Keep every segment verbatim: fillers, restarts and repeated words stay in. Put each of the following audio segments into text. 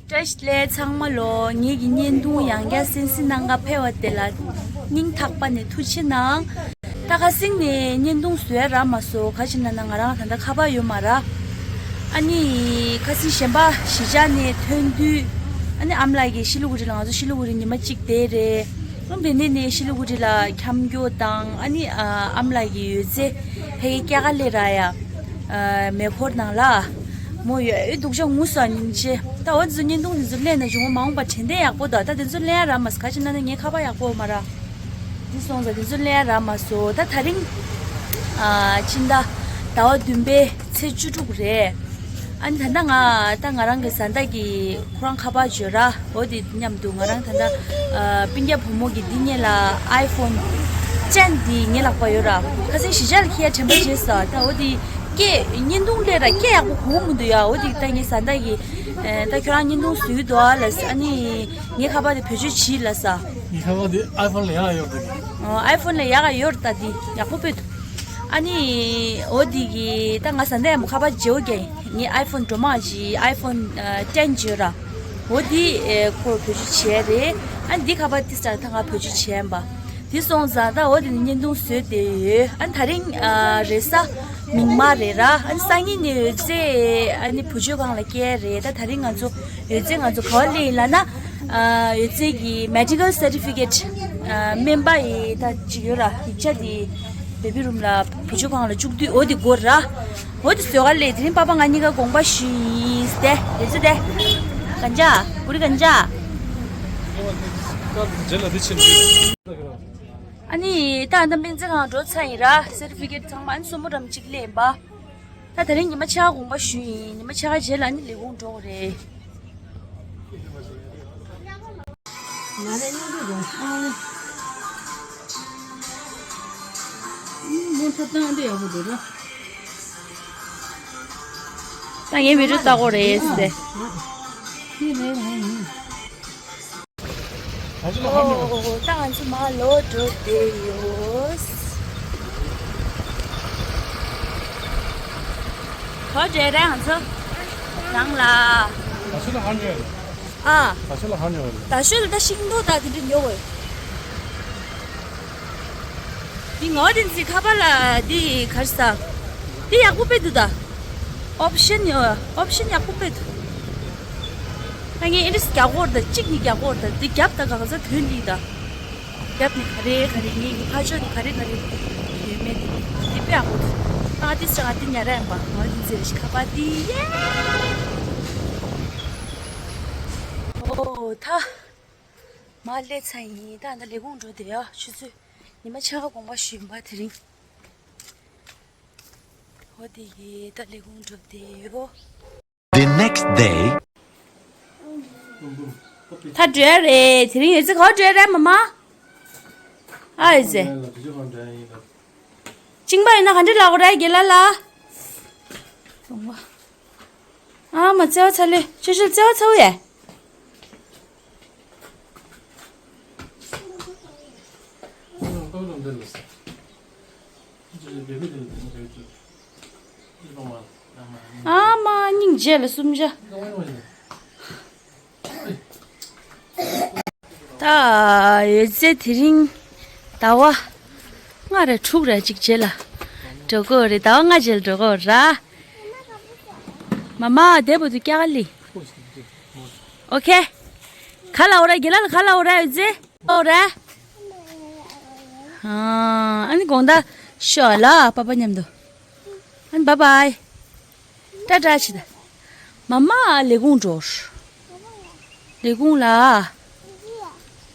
བཀྲ་ཤིས་བདེ་ལེགས་ཚང་མ་ལོ། ངེད་ཀྱི་བརྙན་ཐུང་ཡང་བསྐྱར་གསན་གཟིགས་གནང་ག་ཕེབས་པ་དེ་ལ་སྙིང་ཐག་པ་ནས་ཐུགས་རྗེ་གནང་། ད་ཁ་སང་ནས་བརྙན་ཐུང་བཟོ་ཡ་རག་མ་སོང་། ག་ཅི་ན་ན་ང་རང་ད་ལྟ་ཁ་པར་ཡོད་མ་རེད། ཨ་ནི་ཁ་སང་གཞན་པ་གཞིས་ཆགས་ནས་ཐོན་དུས། ཨ་ནི་ཨ་མ་ལགས་ཀྱིས་ཤི་ལི་གུ་རི་ལ། ང་ཚོ་ཤི་ལི་གུ་རི་ཉི་མ་གཅིག་བསྡད་རེད། ཨ་བེ་ནེ་ནས་ཤི་ལི་གུ་རི་ལ་འཁྱམ་རྒྱུ་དང་། ཨ་ནི་ཨ་མ་ལགས་ཀྱི་ཡོད་ཚད་ཕ་གིར་སྐྱེལ་ག་སླེབས་ར་ཡ། ཨ་མེ་འཁོར་ནང་ལ་མོ་ཡོད་སྡུག་ཅག་ངུ་སོང་། སྙིང་རྗེ། ད་འོ་དེ་ཚོ་བརྙན་ཐུང་དེ་ཚོ་ལེན་ན་བྱུང་། མ་འོངས་པ་དྲན་རྟེན་ཡག་པོ་འདུག་ད་དེ་ཚོ་ལེན་ཡ་རག་མ་སོང་། ག་ཅི་ན་ན་ངའི་ཁ་པར་ཡག་པོ་མ་རེད། འདི་སོང་ཙང་དེ་ཚོ་ལེན་ཡ་རག་མ་སོང་། ད་ད་རིང་ཨ་ཕྱི་ཟླ་ཟླ་བ་བདུན་པའི་ཚེས་བཅུ་དྲུག་རེད། ཨ་ནི་ད་ལྟ་ང་ད་ང་རང་གི་བཟའ་ཟླ་གིས་ཁོ་རང་ཁ་པར་བརྗོད་ར། འོ་དེ་མཉམ་དུ་ང་རང་ད་ལྟ་ཨ་སྤུན་ཀྱག་བུ་མོ་གི་འདི་སྔོན་ལ་ཨའི་ཕོན་ཊེན་འདི་ངའི་ལག་པ་ཡོད་ར། ཁ་སང་གཞིས་ཆགས་ལ་འཁྱེར་ཡ་དྲན་པ་བརྗེད་སོང་། ད་འོ་དེ་སྐད་བརྙན་ཐུང་སླེབས་ར། སྐད་ཡག་པོ་གོ་གི་མི་འདུག་ཡ། འོ་དེ་ད་ངའི་བཟའ་ཟླ་གིས་ཨ་ད་ཁྱོད་རང་བརྙན་ཐུང་བཟོ་གི་འདུག་ཨ་ལབ་སོང་། ཨ་ནི་ངའི་ཁ་པར་དེ་བེད་སྤྱོད་བྱེད་ལབ་སོང་། ངའི་ཁ་པར་དེ་ཨའི་ཕོན་ལ་ཡག་ག་ཡོད་རེད། ཨ་ཨའི་ཕོན་ལ་ཡག་ག་ཡོད་རེད། ད་དེ་ཡག་པོ་དཔེ་འདུག་ཨ་ནི་འོ་དེ་གི་ད་ང་བཟའ་ཟླ་ཡང་མོ་ཁ་པར་བརྗེ་བོ་རྒྱག་ཡིན། ངའི་ཨའི་ཕོན་འགྲོ་མ་ཅི་ཨའི་ཕོན་ཨ་ཊེན་བརྗེ་ར། འོ་དེ་ཨེ་ཁོ་བེད་སྤྱོད་བྱས་རེད། ཨ་ནི་འདི་ཁ་པར་དེ་ས་ད་ང་བེད་སྤྱོད་བྱས་ཡིན་པ། དེ་སོང་ཙང་ད་འོ་དེ་ནི་བརྙན་ཐུང་བཟོས་བསྡད་ཡོད། ཨ་ནི་ད་རིང་ཨ་རེས་གཟའ་མིག་དམར་རེད་ར། ཨ་ནི་སང་ཉིན་ནས་ཡོད་ཚད་ཨ་ནི་བུ་བཅོལ་ཁང་ལ་བསྐྱལ་རེད། ད་ད་རིང་ང་ཚོ་ཡོད་ཚད་ང་ཚོ་ག་པར་སླེབས་ཡིན་ལབ་ན། ཨ་ཡོད་ཚད་ཀྱི་མེ་ཌི་ཀལ་སར་ཊི་ཕི་ཀེཊ་ཨ་སྨན་པ་ཡི་ད་ཅིག་ཡོད་ར། ཡིག་ཆ་དེ་བེ་བི་རུམ་ལ་བུ་བཅོལ་ཁང་ལ་བཅུག་དུས་འོ་དེ་དགོས་ར། འོ་དེ་བཟོ་ག་སླེབས། དེ་རིང་པ་ཕ་ང་གཉིས་ཀ་དགོངས་པ་ཞུས་ཡིན་ཏེ། དེ་ཚོ་དེ་གན་ཅག་པུ་རི་གན་ཅག་རྗེས་ལ་འདི་ཕྱིན་ཨ་ནི་ད་ཨ་ད་སྨན་རྩིས་ཁང་འགྲོ་ཚར་ཡིན་ར། སར་ཊི་ཕི་ཀེཊ་ཚང་མ་ཨ་ནི་སོར་མོ་འགྲམ་གཅིག་སླེབས་ཡིན་པ། ད་དེ་རིང་ཉི་མ་ཕྱེད་ཀ་དགོངས་པ་ཞུས་ཡིན། ཉི་མ་ཕྱེད་ཀ་རྗེས་ལ་ཨ་ནི་ལས་ཁུངས་འགྲོ་དགོས་རེད། ད་ངའི་བི་ཌིའོ་ལྟ་དགོས་རེད་ཟེར། ཨོ། ད་ང་ཚོ་མར་ལོག་འགྲོ་བསྡད་ཡོད། ག་པར་འགྲོ་རེད་ང་ཚོ། རང་ལ། ད་ཤོད་ལ་ཧ་ཉོ་ཡ། ཨ། ད་ཤོད་ལ་ཧ་ཉོ་ཡ། ད་ཤོད་ལ་ད་ཤིང་ཏོག་ད་དེ་འདྲ་ཉོ་དགོས། འདི་ངོ་དེ་ཚོའི་ཁ་པར་ལ་འདི་གར་ས། འདི་ཡག་པོ་དཔེ་འདུག་ད། ཨོབ་ཤན་ཡོད། ཨོབ་ཤན་ཡག་པོ་དཔེ་འདུག་ད་ངས་ཨེ་འདྲས་རྒྱག་གོ་ར། ད་གཅིག་ནི་རྒྱག་གོ་ར། ད་འདི་རྒྱབ་ད་གང་ཟག་དོན་འདི་ད། རྒྱབ་ནི་ག་རེ་ག་རེ། ངེད་ཀྱི་ཕར་ཕྱོགས་ནི་ག་རེ་ག་རེ་ཡོད་མེད་དེ་དེ་དཔེ་ཡག་པོ་འདུག་ཨ་ཏི་སི་ཨ་ཏི་ཉ་ར་ཡང་པ་ང་ཏི་ཟེར་ཞིག་ཁ་པར་ཏི་ཡེ། ཨོ་ད་མར་སླེབས་ཚར་ཡིན། ད་ད་ལས་ཁུངས་འགྲོ་བསྡད་ཡ། ཆུ་ཚོད་ཉི་མ་ཕྱེད་ཀ་དགོངས་པ་ཞུས་ཡིན་པ་དེ་རིང་། ཨོ་དེ་ཡེ་ད་ལས་ཁུངས་འགྲོ་བསྡད་ཡོད། The next day. ད་འགྲོ་ཡ་རེད། དེ་རིང་ཡོད་ཚད་ག་པར་འགྲོ་ཡ་རེད་མ་མ། ཨ་ཡོད་ཚད། གཅིན་པ་ཡོད་ན་ག་འདྲ་ལབ་དགོས་རེད་རྒན་ལགས་ལ། ཨ་མ་བརྩེ་བ་ཚ་ལོས། ཆོས་ཆོས་བརྩེ་བ་ཚ་བོ་ཡ། ཨ་མ་སྙིང་རྗེ་ལ་གསུམ་ཆ། ད་ཡོད་ཚད་དེ་རིང་ཟླ་བ་ལྔ་རེ་དྲུག་རེ་གཅིག་རྗེས་ལ་འགྲོ་གི་རེད། ཟླ་བ་ལྔ་རྗེས་ལ་འགྲོ་གི་ར། མ་མ་དེ་བུ་དུ་སྐྱག་ལི། ཨོ་ཁེ། ག་ལ་འོ་ར་རྒན་ལགས་ལ་ག་ལ་འོ་ར་ཡོད་ཚད། ཨོ་ར། ཨ་ནི་དགོང་དག་ཤོག་ལ་པ་པ་མཉམ་དུ། ཨ་ནི་བཱའི་བཱའི། ཏྲ་ཏྲ་ཆི་ད། མ་མ་ལས་ཁུངས་འགྲོ། ལས་ཁུངས་ལ།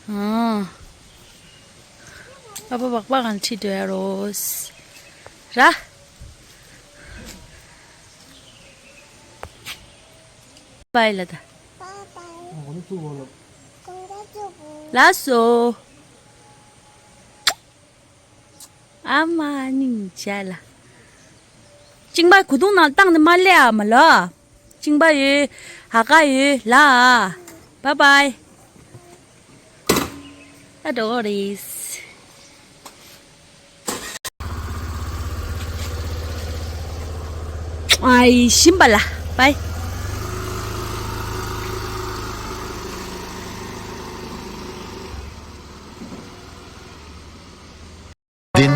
ཨ། པ་པ་བག་པ་གང་ཁྲིད་འགྲོ་ཡ་རོ། ར། བཱའི་ལ་ད། ལགས་སོ། ཨ་མ་སྙིང་རྗེ་ལ། གཅིན་པ་གོས་ཐུང་ནང་བཏང་ནས་མ་སླེབས་ཨ་མ་ལོ། གཅིན་པ་ཡོད། ཧ་ཀ་ཡོད་ལ། བཱའི་བཱའི། ད་འགྲོ་གི་རེད། ཨའི་ཞིམ་པ་ལ་བཱའི།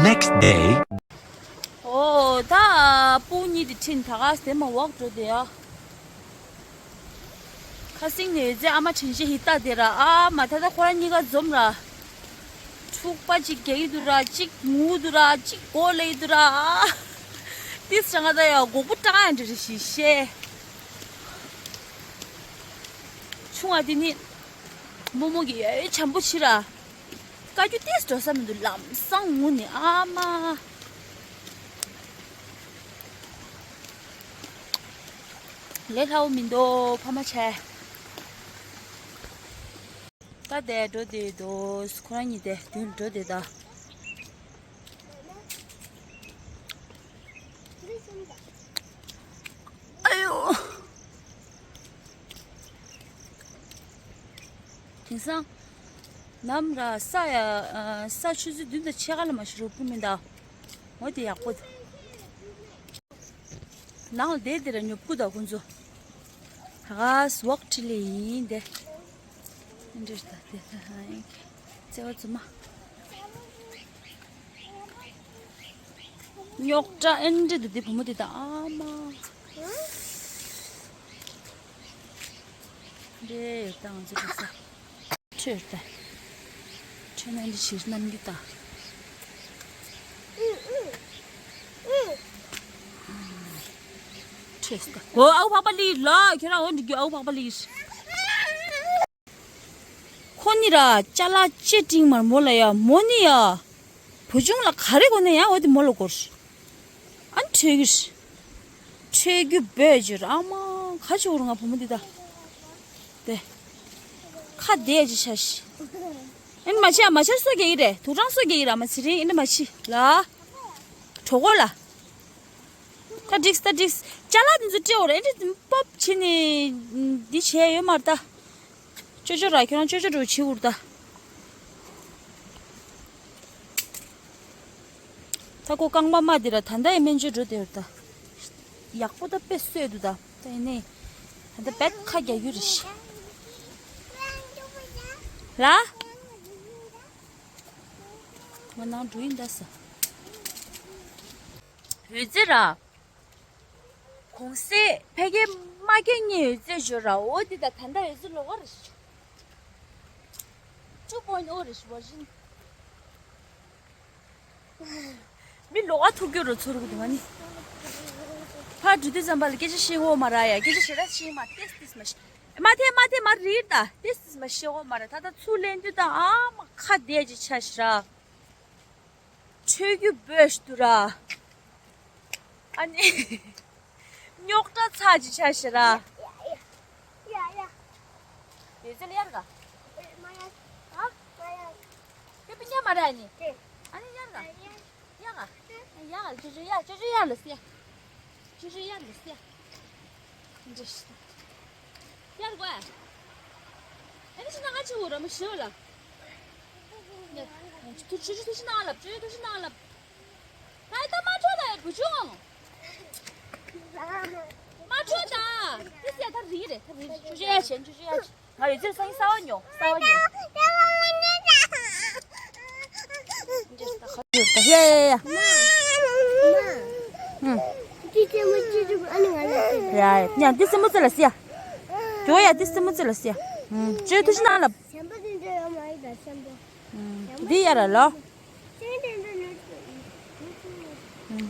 Next day. ཨོ་ད་སྤུན་གཉིས་དེ་ཁྲིད་ད་ག་སེ་མ་ཝོག་འགྲོ་དེ་ཡ། ཁ་སང་ནས་ཡོད་ཚད་ཨ་མ་དྲན་ཤེས་ཧི་ཏ་དེ་ར་ཨ་མ་ད་ལྟ་ཁོ་རང་གཉིས་ཀ་འཛོམས་ར། འཁྲུག་པ་གཅིག་རྒྱག་གི་འདུག་ར་གཅིག་ངུ་འདུག་ར་གཅིག་མགོ་ལ་ཡི་འདུག་ར། ཏིས་རང་ང་ད་ཡ་མགོ་པོ་སྐྲག་ཡ་འདྲ་རེ་ཞིག་ཤེས། ཆུང་བ་དེ་ནི་རྨོ་མོ་གི་ཡ་ཡོད་འཇམ་པོ་ཆེ་ར། དཀའ་རྒྱུ་ཏིས་འགྲོ་ས་མི་འདུག་ལམ་སང་ངུ་ནི་ཨ་མ། ལས་སླ་བོ་མི་འདུག་ཕ་མ་བྱས། ད་དེ་འགྲོ་དེ་འདུག་ཁོ་རང་གཉིས་དེ་མདུན་འགྲོ་དེ་ད། ཨ་ཡོ། དེང་སང་ནམ་ར་ས་ཡ་ས་ཆུ་ཚོད་བདུན་དང་ཕྱེད་ཀ་ལ་མ་ཤི་རུ་སྤུ་མི་འདའ། འོ་དེ་ཡག་པོ་འདུག་ནང་ལ་བསྡད་དེ་ར་ཉོབ་ཀུ་དང་ཁོང་ཚོ། ཧ་ག་སི་ཝོག་ཁྲིད་ལེ་ཡིན་དེ། འདྲེ་ད་དེ་ད་ཧ་ཡིན་གི་བརྩེ་བ་རྫུན་མ། རྙོག་དྲ་ཨེ་འདྲེ་འདུག་དེ་བུ་མོ་དེ་ད་ཨ་མ། འདྲེ་ཡོད་ད་ང་ཚོ་འགྲོ་ས། ཁྲོས་ལྟ། ཁྲོས་ན་འདི་ཕྱིར་གནམ་གྱི་ལྟ། ཁྲོས་ལྟ། འོ་ཨའུ་ཕག་པ་ལི་ལ་ཁྱེད་རང་འོ་འདི་རྒྱུ་ཨའུ་ཕག་པ་ལི། ཁོ་ནི་ར་ཅ་ལག་ཅེ་ཀྲིང་མར་མོ་ལ་ཡ་མོ་ནི་ཡ། བུ་ཆུང་ལ་ག་རེ་གོ་ནས་ཡང་འོ་དེ་མོ་ལ་གོ། ཨ་ནི་ཁྲོས་ཀྱི་རེད། ཁྲོས་རྒྱུ་འབོད་བྱོས་ར་ཨ་མ་ཁ་ཆེ་བོ་རུ་ང་བུ་མོ་འདི་ད། དེ། ཁ་བདེ་ཅི་ཆ་ཤི། ཨེ་ནི་མ་ཆི་ཨ་མ་ཆར་སོ་རྒྱག་གི་རེད་དུག་སྦྲང་སོ་རྒྱག་གི་ར་མ་ཚི་རིང་ཨེ་ནི་མ་ཆི་ལ། གྲོགས་པོ་ལ། ད་འགྲིགས་ད་འགྲིགས། ཅ་ལག་འདི་ཚོ་སྤྲད་འོ་ར་ཨེ་འདྲ་པོབ་བྱེད་ནི། འདི་བྱས་ཡོད་མ་རེད་ད། ཅོ་ཅོ་ར་ཁྱོད་རང་ཅོ་ཅོ་འགྲོ་བྱེད་འུར་ད། ད་ཁོ་རྐང་པ་མ་དེ་ར་ད་ལྟ་ཡི་སྨན་བཅོས་འགྲོ་དེ་ར་ད། ཡག་པོ་ད་དཔེ་སོས་འདུག་ད་ད་ཡིན་ནའི། ད་ལྟ་བེད་ཁ་རྒྱག་རྒྱུ་རེད་ཤི། ལ། ང་ནང་འགྲོ་ཡིན་ད་ས། བོད་ཚེ་ར། གོང་སེ་ཕ་གའི་མ་གའི་ངའི་ཡོད་ཚད་ཞོར་ར་འོ་དེ་ད་ད་ལྟ་ཡོད་ཚད་ལོག་ག་རེ་ཞིག་ཆུ་པོ་ཨོ་རེ་ཞིག་བ་བཞིན། མི་ལོག་ག་ཐུག་རྒྱུ་རུ་ཚོར་གི་འདུག་ང་ནི། ཕར་འགྲོ་དུས་ཙམ་པ་ལ་སྐད་ཆ་བཤད་འོ་མ་ར་ཡ་སྐད་ཆ་ཞེ་དྲག་བཤད་མ་ཏེས་ཏེས་མ་ཤི། མ་ཐེ་མ་ཐེ་མ་རིར་ད་ཏེས་ཏེས་མ་ཤི་འོ་མ་ར་ད་ད་ཚུར་ལེན་དུས་ད་ཨ་མ་ཁ་བདེ་ཅི་ཆ་ཤི་ར། ཆོས་རྒྱུ་བོས་ཏུ་ར། ཨ་ནི། རྙོག་དྲ་ཚ་ཅི་ཆ་ཤི་ར། ཡ་ཡ། ཡོད་ཚད་ལ་ཡར་ག་མ་ཡར། ཨ། མ་ཡར། ཡ་པི་ཉ་མ་ར་ནི། ཨ་ནི་ཡར་ག་ཡར་ག་ཡར་ག་ཅོ་ཅོ་ཡར་ཅོ་ཅོ་ཡར་ལ་སི་ཡ། ཅོ་ཅོ་ཡར་ལ་སི་ཡ། འདྲེ་ཤི། ཡར་གོ་ཨ། ཨ་ནི་ཤི་ན་ང་ཆི་འུ་ར་མ་ཤི་ལ། ཡ། ཐུ་ཆུ་ཆུ་ཐུ་ཤི་ན་ལབ་ཆུ་ཆུ་ཐུ་ཤི་ན་ལབ། ད་ད་མ་འཕྲོད་ད་བུ་ཆུང་། མ་འཕྲོད་ད། དེ་སེ་ད་རི་རེད་ད་རི་རེད་ཆུ་ཆུ་ཡ་ཆེན་ཆུ་ཆུ་ཡ་ཆེན། ང་ཡོད་ཚད་སང་ཉིན་གསར་པ་ཉོ་གསར་པ་ཉོ། ཡ་ཡ་ཡ། ཨུམ། ཡ་ཡ་འདི་སེ་མོ་ཙི་ལ་སི་ཡ། ཇོ་ཡ་འདི་སེ་མོ་ཙི་ལ་སི་ཡ། ཨུམ། ཅོ་ཐུ་ཤི་ན་ལ། འདི་ཡ་ར་ལོ།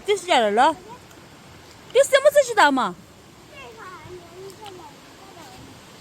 ཏི་སི་ཡ་ར་ལོ། ཏི་སི་མོ་ཙི་ཤི་ད་མ།